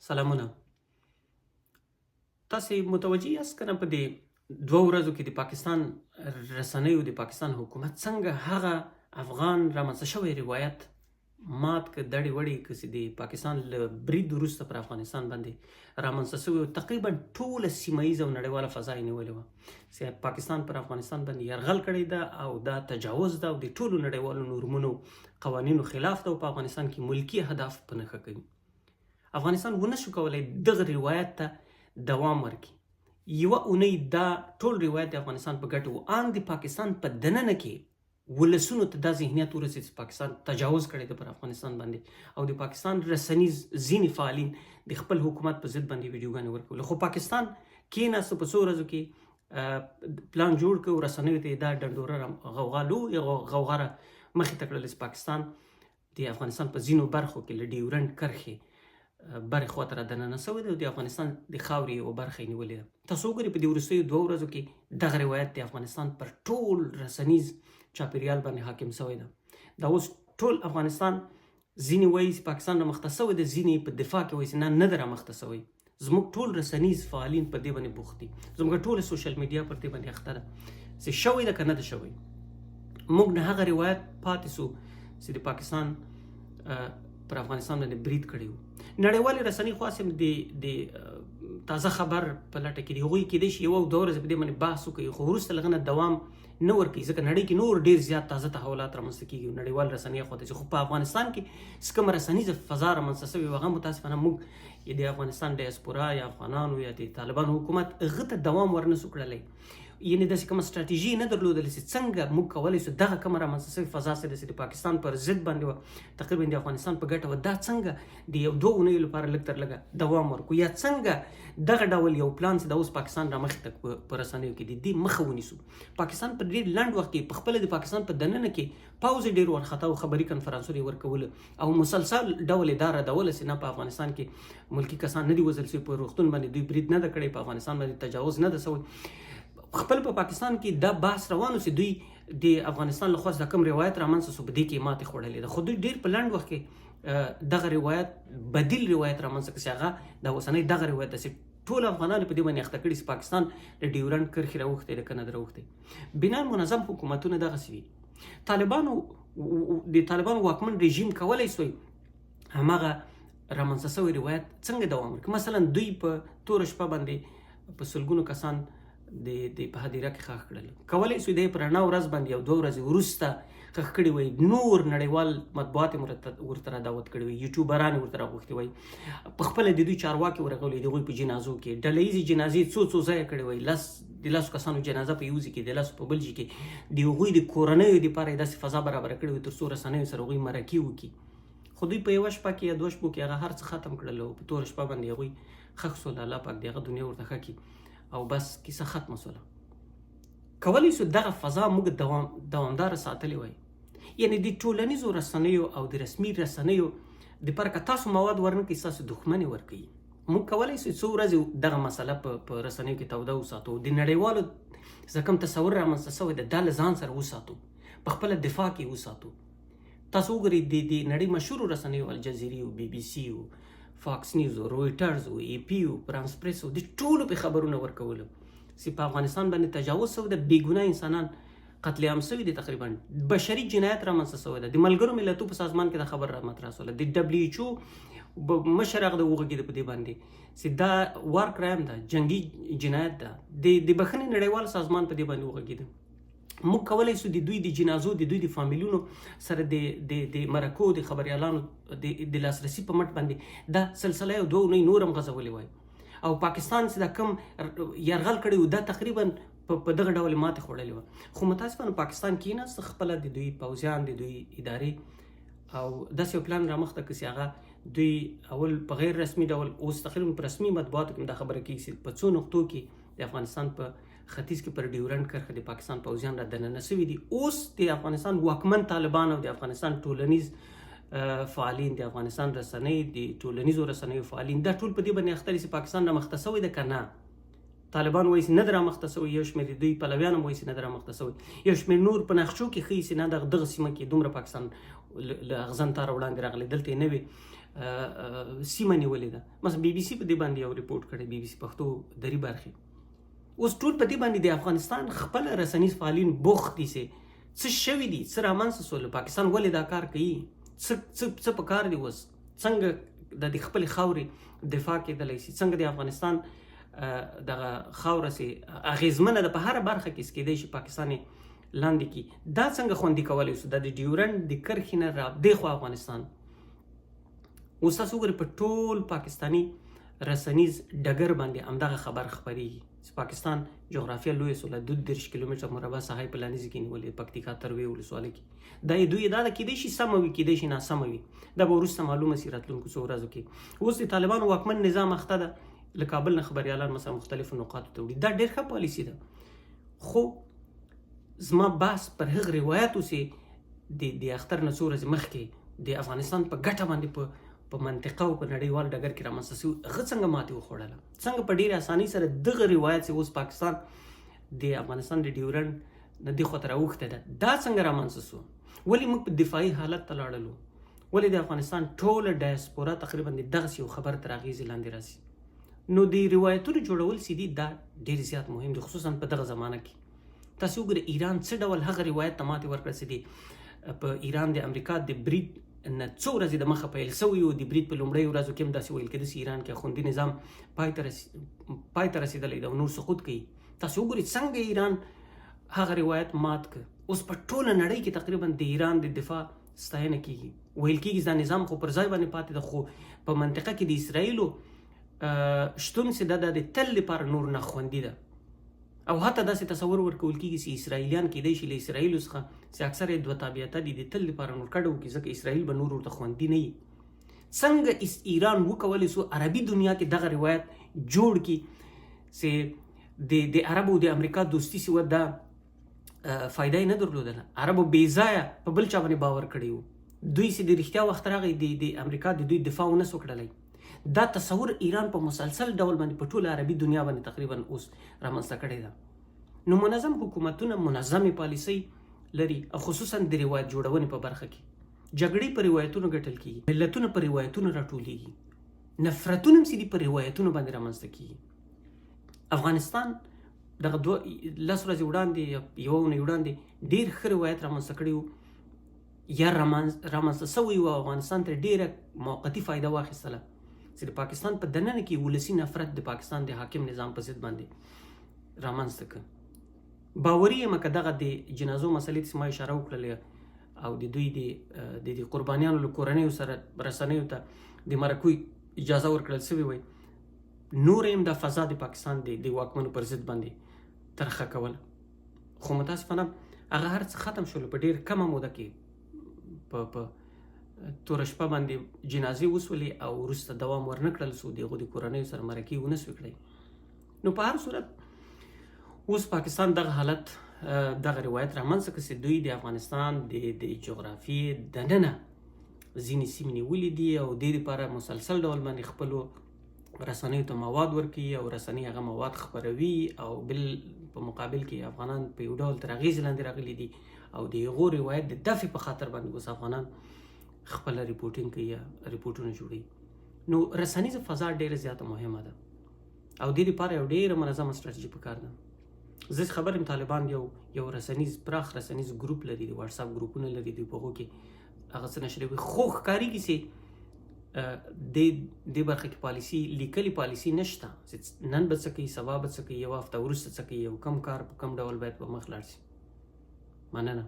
سلامونه. تاسو متوجه یاست کنه، په دې 2 ورځو کې د پاکستان رسنیو، د پاکستان حکومت څنګه هغه افغان رامنځته شوی روایت مات که، دړې وړې که چې د پاکستان له برید وروسته پر افغانستان باندې رامنځته شوی، تقریبا ټوله سیمه ییزه او نړیواله فضا یې نیولې وه چې پاکستان پر افغانستان باندې یرغل کړی ده او دا تجاوز ده او د ټولو نړیوالو نورمونو قوانینو خلاف ده او په افغانستان کې ملکي اهداف په نښه کوي. افغانستان ونه شو کولای دغه روایت ته دوام ورکړي. یوه اونۍ دا ټول روایت د افغانستان په ګټه و، آن د پاکستان په دننه کې ولسونو ته دا ذهنیت ورسېد چې پاکستان تجاوز کړی دی پر افغانستان باندې، او د پاکستان رسنیز ځینې فعالین د خپل حکومت په ضد باندې ویډیوګانې ورکولې. خو پاکستان کېناست، په څو ورځو کې پلان جوړ کړ، رسنیو ته یې دا ډنډوره غوغا لویه غوغا را مخې ته کړله چې پاکستان د افغانستان په ځینو برخو کې له ډیورنډ کرښې برې خواته را دننه سوی دی او د افغانستان د خاورې یوه برخه یې نیولې ده. تاسو وګورئ، په دې وروستیو 2 ورځو کې دغه روایت د افغانستان پر ټول رسنیز چاپیریال باندې حاکم سوی ده. دا اوس ټول افغانستان ځینې وایي چې پاکستان رامخته سوی دی، ځینې په دفاع کې وایي چې نه، نه ده رامخته سوی. زموږ ټول رسنیز فعالین په دې باندې بوخت دي، زموږ ټول social media پر دې باندې اخته ده چې شوی ده که نه ده شوی. موږ نه هغه روایت پاتې سو چې د پاکستان پر افغانستان باندې برید کړی وو. نړیوالې رسنۍ خو هسې د تازه خبر په لټه کې دي، هغوی کېدای شي یوه او 2 ورځې په دې باندې بحث وکړي، خو وروسته له هغه نه دوام نه ورکوي، ځکه نړۍ کې نور ډېر زیات تازه تحولات رامنځته کېږي او نړیوال رسنۍ خو ته. خو په افغانستان کې څه کومه رسنیزه فضا رامنځته شوې وه، هغه متاسفانه موږ د افغانستان ډیاسپورا یا افغانانو یا د طالبانو حکومت هغه ته دوام ورنه سو کړلی. یعنې داسې کومه ستراتیژي نه درلودله چې څنګه موږ کولی شو دغه کومه رامنځته شوې فضا چې د پاکستان پر ضد باندې وه، تقریبا د افغانستان په ګټه وه، دا څنګه د یو 2 اونیو لپاره لږ تر لږه دوام ورکړو، یا څنګه دغه ډول یو پلان چې دا اوس پاکستان رامخې ته په رسنیو کې د دې مخه ونیسو. پاکستان په ډېر لنډ وخت کې په خپله د پاکستان په دننه کې پوځ ډېر وارخطا او خبري کنفرانسونه یې ورکول او مسلسل ډول یې دا ردوله چې نه، په افغانستان کې ملکي کسان نه دي وژل شوي، په روغتون باندې دوی برید نه ده کړی، په افغانستان باندې تجاوز نه ده شوی. خپل په پاکستان کې دا بحث روان و چې دوی د افغانستان له خوا دا کوم روایت رامنځته شو، په دې کې ماتې خوړلې ده. خو دوی ډېر په لنډ وخت کې دغه روایت بدیل روایت رامنځته کړ چې هغه د اوسنۍ دغه روایت ده چې ټول افغانان په دې باندې اخته کړي چې پاکستان د ډیورنډ کرښې راوښتی ده که نه ده راوښتی. بنا منظم حکومتونه دغسې وي. طالبانو، د طالبانو واکمن رژیم کولی سوی هماغه رامنځته شوی روایت څنګه دوام ورکړي. مثلا دوی په توره شپه باندې په سلګونو کسان د د په هدیره کې ښخ کړل، کولی شو دی په رڼا ورځ باندې یو 2 ورځې وروسته ښخ کړي وای، نور نړیوال مطبوعات یې ورته را دعوت کړي وای، یوټیوبران یې ورته راغوښتي وای، په خپله د دوی چارواکي ورغلي د هغوی په جنازو کې ډله ییزې جنازې څو څو ځایه کړې وای، د 10 کسانو جنازه په یو ځای کې، د 10 په بل ځای کې، د هغوی د کورنیو دپاره یې داسې فضا برابره کړې وای تر څو رسنیو سره هغوی مرکې وکړي. خو دوی په یوه شپه کې یا 2 شپو کې هغه هر څه ختم کړل او په توره شپه باندې هغوی ښخ سول. الله پاک دې هغه دنیا ورته ښه کړي او بس کیسه ختمه سوله. کولی شو دغه فضا موږ دوامداره ساتلې وای. یعنې د ټولنیزو رسنیو او د رسمي رسنیو دپاره که تاسو مواد ورنکړئ، ستاسو دښمن یې ورکوي. موږ کولی شو څو ورځې دغه مسله په رسنیو کې توده وساتو، د نړیوالو څخه کوم تصور رامنځته شوی ده دا له ځان سره وساتو، په خپله دفاع کې وساتو. تاسو وګورئ د نړۍ مشهورو رسنیو، الجزیرې او بي بي سي او فاکس نیوز او رویټرز او ای پي او فرانس پریس او د ټولو په خبرونه ورکولو چې په افغانستان باندې تجاوز شوی ده، بېګناه انسانان قتل عام شوي دي، تقریبا بشري جنایت رامنځته شوی ده. د ملګرو ملتو په سازمان کې دا خبر را مطرح شوله، د ډبلیو ایچ او مشر هغه د وغږېده په دې باندې چې دا war crime ده، جنګي جنایت ده. د بخښنې نړیوال سازمان په دې باندې وغږېده. موږ کولی شو د دوی د جنازو، د دوی د فامیلونو سره د مرکو، د خبریالانو د لاسرسي په مټ باندې دا سلسله یو 2 اونۍ نور هم غځولې وای. او پاکستان چې دا کوم یرغل کړی و دا تقریبا په دغه ډول ماتې خوړلې وه. خو متاسفانه پاکستان کېناست، خپله د دوی پوځیان، د دوی ادارې او داسې یو پلان رامخته کړ چې هغه دوی اول په غیر رسمي ډول، اوس تقریبا په رسمي مطبوعاتو کې دا خبره کېږي چې په څو نقطو کې د افغانستان په ختیځ کې پر ډیورنډ کرښه د پاکستان پوځیان را دننه شوي دي. اوس د افغانستان واکمن طالبان او د افغانستان ټولنیز فعالین، د افغانستان رسنۍ، د ټولنیزو رسنیو فعالین دا ټول په دې باندې اخته دي چې پاکستان رامخته شوی ده که نه. طالبان وایي چې نه ده رامخته شوی، یو شمېر د دوی پلویان هم وایي چې نه ده رامخته شوی، یو شمېر نور په نقشو کې ښیي چې نه، دغه سیمه کې دومره پاکستان له اغزن تاره وړاندې راغلی، دلته یې نه وي. سیمه نیولې ده. مثلا بي بي سي په دې باندې یو رپورټ کړی، بي بي سي پښتو دری برخې. اوس ټول په دې باندې د افغانستان خپل رسنیز فعالین بوخت دي چې څه شوي دي، څه رامنځته سول، پاکستان ولې دا کار کوي، څه څه څه په کار دي، اوس څنګه د خپلې خاورې دفاع کېدلی شي، څنګه د افغانستان دغه خاوره سي اغېزمنه ده په هره برخه کې کېدای شي پاکستان یې لاندې کړي، دا څنګه خوندي کولی شو، دا د ډیورنډ د کرښې نه را دېخوا افغانستان. اوس تاسو وګورئ په ټول پاکستاني رسنیز ډګر باندې همدغه خبر خپرېږي چې پاکستان جغرافیه لویه سوله، 32 کیلومتره مربع ساحه یې په لاندیزې کې نیولې، پکتیکا تروې ولسوالۍ کې. دا یې دوی دا ده کېدای شي سمه وي، کېدای شي ناسمه وي، دا به وروسته معلومه شي راتلونکو څو ورځو کې. اوس د طالبانو واکمن نظام اخته ده، له کابل نه خبریالان مثلا مختلفو نقاطو ته وړي، دا ډېر ښه پالیسي ده. خو زما بحث پر هغه روایت اوسې د اختر نه څو ورځې مخکې د افغانستان په ګټه باندې په منطقه او په نړیوال ډګر کې رامنځته شوی، هغه څنګه ماتې وخوړله، څنګه په ډېرې اسانۍ سره دغه روایت چې اوس پاکستان د افغانستان د ډیورنډ نه دې خواته راوښتی ده، دا څنګه رامنځته شو، ولې موږ په دفاعي حالت ته لاړلو، ولې د افغانستان ټوله ډایسپورا تقریبا د دغسې یو خبر تر اغېزې لاندې راځي. نو د روایتونو جوړول چې دي دا ډېر زیات مهم دي، خصوصا په دغه زمانه کې. تاسو وګورئ ایران څه ډول هغه روایت ته ماتې ورکړه چې دی په ایران د امریکا د برید نه څو ورځې د مخه پیل شوی و، د برید په لومړیو ورځو کې هم داسې ویل کېده چې ایران کې اخوندي نظام پای ته رسېدلی ده او نور سقوط کوي. تاسو وګورئ څنګه ایران هغه روایت مات کړ. اوس په ټوله نړۍ کې تقریبا د ایران د دفاع ستاینه کیږي، ویل کیږي دا نظام خو پر ځای باندې پاتې ده، خو په منطقه کې د اسرائیلو شتون چې ده د تل لپاره نور نه خوندي ده. او حتی داسې تصور ورکول کیږي چې اسرائیلیان کېدای شي له اسرائیلو څخه چې اکثره یې دوه تابعیته دي د تل لپاره نور کډه وکړي، ځکه اسرائیل به نور ورته خوندي نه وي. څنګه ایران وکولی سو عربي دنیا کې دغه روایت جوړ کړي چې د عربو د امریکا دوستي چې وه دا فایده یې نه درلودله، عربو بې ځایه په بل چا باندې باور کړی و، دوی چې د رښتیا وخت راغی د امریکا د دوی دفاع ونه سو کړلی. دا تصور ایران په مسلسل ډول باندې په ټوله عربي دنیا باندې تقریبا اوس رامنځته کړی ده. نو منظم حکومتونه منظمې پالیسۍ لري، او خصوصا د روایت جوړونې په برخه کې. جګړې په روایتونو ګټل کیږي، ملتونه په روایتونو راټولیږي، نفرتونه هم چې دي په روایتونو باندې رامنځته کیږي. افغانستان دغه 10 ورځې وړاندې یوه اونۍ وړاندې ډېر ښه روایت رامنځته کړی و یا رامنځته سوی و، افغانستان ته ډېره موقتي فایده واخیستله چې د پاکستان په دننه کې ولسي نفرت د پاکستان د حاکم نظام په ضد باندې رامنځته کړ. باوري یم که دغه د جنازو مسئلې ته ما اشاره وکړله او د دوی د دې قربانیانو له کورنیو سره رسنیو ته د مرکو اجازه ورکړل سوې وای، نور هم دا فضا د پاکستان د واکمنو پر ضد باندې ترخه کوله. خو متاسفانه هغه هر څه ختم شول په ډېر کمه موده کې. په توره شپه باندې جنازې وسولې او وروسته دوام ورنه کړل سو، د هغو د کورنیو سره مرکې ونه سوې کړی. نو په هر صورت اوس پاکستان دغه حالت دغه روایت رامنځته کړ چې دوی د افغانستان د جغرافیې دننه ځینې سیمې نیولې دي او دې لپاره مسلسل ډول باندې خپلو رسنیو ته مواد ورکوي او رسنۍ هغه مواد خپروي، او بل په مقابل کې افغانان په یو ډول تر اغېزې لاندې راغلي دي او د هغو روایت د دفع په خاطر باندې اوس افغانان خپله ریپورټینګ کوي یا ریپورټونه جوړوي. نو رسنیزه فضا ډېره زیاته مهمه ده او دې لپاره یو ډېره منظمه ستراتیژي پکار ده. زه چې خبر یم طالبان یو رسنیز پراخ رسنیز ګروپ لري، د واتساپ ګروپونه لري، دوی په هغو کې هغه څه نشروي، خو ښکارېږي چې دې برخه کې پالیسي لیکلې پالیسي نشته چې نن به څه کوي، سبا به څه کوي، یوه هفته وروسته څه کوي، او کوم کار په کوم ډول باید په مخ لاړ شي. مننه.